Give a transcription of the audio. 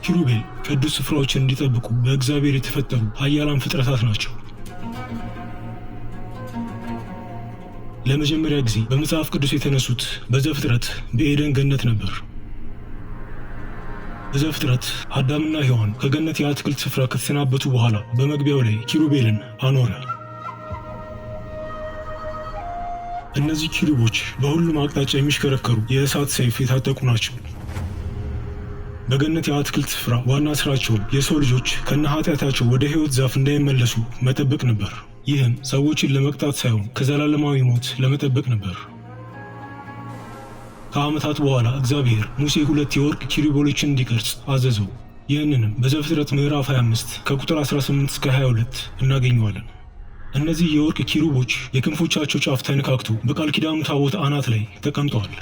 ኪሩቤል ቅዱስ ስፍራዎችን እንዲጠብቁ በእግዚአብሔር የተፈጠሩ ኃያላን ፍጥረታት ናቸው። ለመጀመሪያ ጊዜ በመጽሐፍ ቅዱስ የተነሱት በዘፍጥረት በኤደን ገነት ነበር። በዘፍጥረት አዳምና ሔዋን ከገነት የአትክልት ስፍራ ከተሰናበቱ በኋላ በመግቢያው ላይ ኪሩቤልን አኖረ። እነዚህ ኪሩቦች በሁሉም አቅጣጫ የሚሽከረከሩ የእሳት ሰይፍ የታጠቁ ናቸው። በገነት የአትክልት ስፍራ ዋና ስራቸውም የሰው ልጆች ከነ ኃጢአታቸው ወደ ሕይወት ዛፍ እንዳይመለሱ መጠበቅ ነበር። ይህም ሰዎችን ለመቅጣት ሳይሆን ከዘላለማዊ ሞት ለመጠበቅ ነበር። ከዓመታት በኋላ እግዚአብሔር ሙሴ ሁለት የወርቅ ኪሩቤሎችን እንዲቀርጽ አዘዘው። ይህንንም በዘፍጥረት ምዕራፍ 25 ከቁጥር 18 እስከ 22 እናገኘዋለን። እነዚህ የወርቅ ኪሩቦች የክንፎቻቸው ጫፍ ተነካክቶ በቃል ኪዳኑ ታቦት አናት ላይ ተቀምጠዋል።